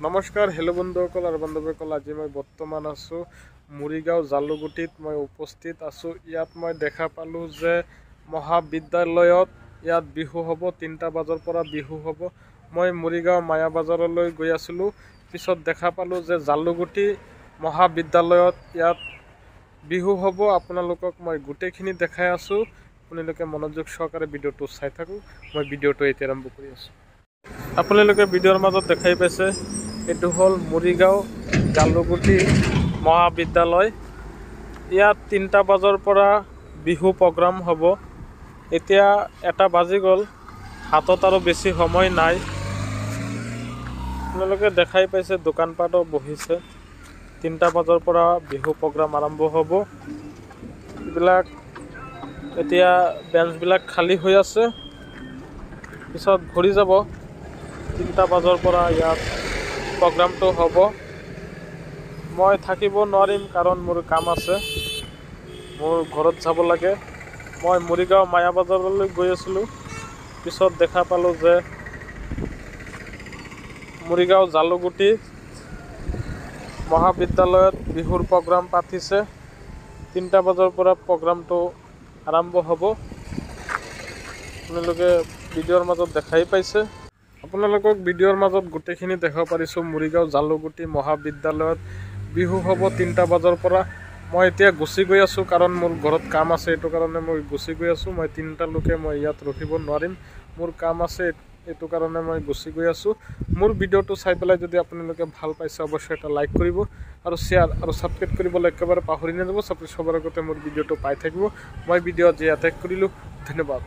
নমস্কাৰ, হেল্ল' বন্ধুসকল আৰু বান্ধৱীসকল। আজি মই বৰ্তমান আছোঁ মৰিগাঁও জালুগুটিত, মই উপস্থিত আছোঁ। ইয়াত মই দেখা পালোঁ যে মহাবিদ্যালয়ত ইয়াত বিহু হ'ব, 3টা বজাৰ পৰা বিহু হ'ব। মই মৰিগাঁও মায়া বজাৰলৈ গৈ আছিলোঁ, পিছত দেখা পালোঁ যে জালুগুটি মহাবিদ্যালয়ত ইয়াত বিহু হ'ব। আপোনালোকক মই গোটেইখিনি দেখাই আছোঁ, আপোনালোকে মনোযোগ সহকাৰে ভিডিঅ'টো চাই থাকক। মই ভিডিঅ'টো এতিয়া আৰম্ভ কৰি আছোঁ। আপোনালোকে ভিডিঅ'ৰ মাজত দেখাই পাইছে, এইটো হ'ল মৰিগাঁও জালুগুটি মহাবিদ্যালয়। ইয়াত 3টা বজাৰ পৰা বিহু প্ৰগ্ৰাম হ'ব। এতিয়া 1টা বাজি গ'ল, হাতত আৰু বেছি সময় নাই। আপোনালোকে দেখাই পাইছে দোকানপাটো বহিছে। 3টা বজাৰ পৰা বিহু প্ৰগ্ৰাম আৰম্ভ হ'ব। এইবিলাক এতিয়া বেঞ্চবিলাক খালী হৈ আছে, পিছত ভৰি যাব। 3টা বজাৰ পৰা ইয়াত প্ৰগ্ৰামটো হ'ব। মই থাকিব নোৱাৰিম, কাৰণ মোৰ কাম আছে, মোৰ ঘৰত যাব লাগে। মই মৰিগাঁও মায়া বজাৰলৈ গৈ আছিলোঁ, পিছত দেখা পালোঁ যে মৰিগাঁও জালুগুটি মহাবিদ্যালয়ত বিহুৰ প্ৰগ্ৰাম পাতিছে। 3টা বজাৰ পৰা প্ৰগ্ৰামটো আৰম্ভ হ'ব। আপোনালোকে ভিডিঅ'ৰ মাজত দেখাই পাইছে। আপোনালোকক ভিডিঅ'ৰ মাজত গোটেইখিনি দেখাব পাৰিছোঁ। মৰিগাঁও জালুগুটি মহাবিদ্যালয়ত বিহু হ'ব 3টা বজাৰ পৰা। মই এতিয়া গুচি গৈ আছোঁ, কাৰণ মোৰ ঘৰত কাম আছে, এইটো কাৰণে মই গুচি গৈ আছোঁ। মই 3টালৈকে মই ইয়াত ৰখিব নোৱাৰিম, মোৰ কাম আছে, এইটো কাৰণে মই গুচি গৈ আছোঁ। মোৰ ভিডিঅ'টো চাই পেলাই যদি আপোনালোকে ভাল পাইছে, অৱশ্যে এটা লাইক কৰিব আৰু শ্বেয়াৰ আৰু ছাবস্ক্ৰাইব কৰিবলৈ একেবাৰে পাহৰি নাযাব। ছাবস্ক্ৰাইব সবৰ আগতে মোৰ ভিডিঅ'টো পাই থাকিব। মই ভিডিঅ' আজি ইয়াতে কৰিলোঁ, ধন্যবাদ।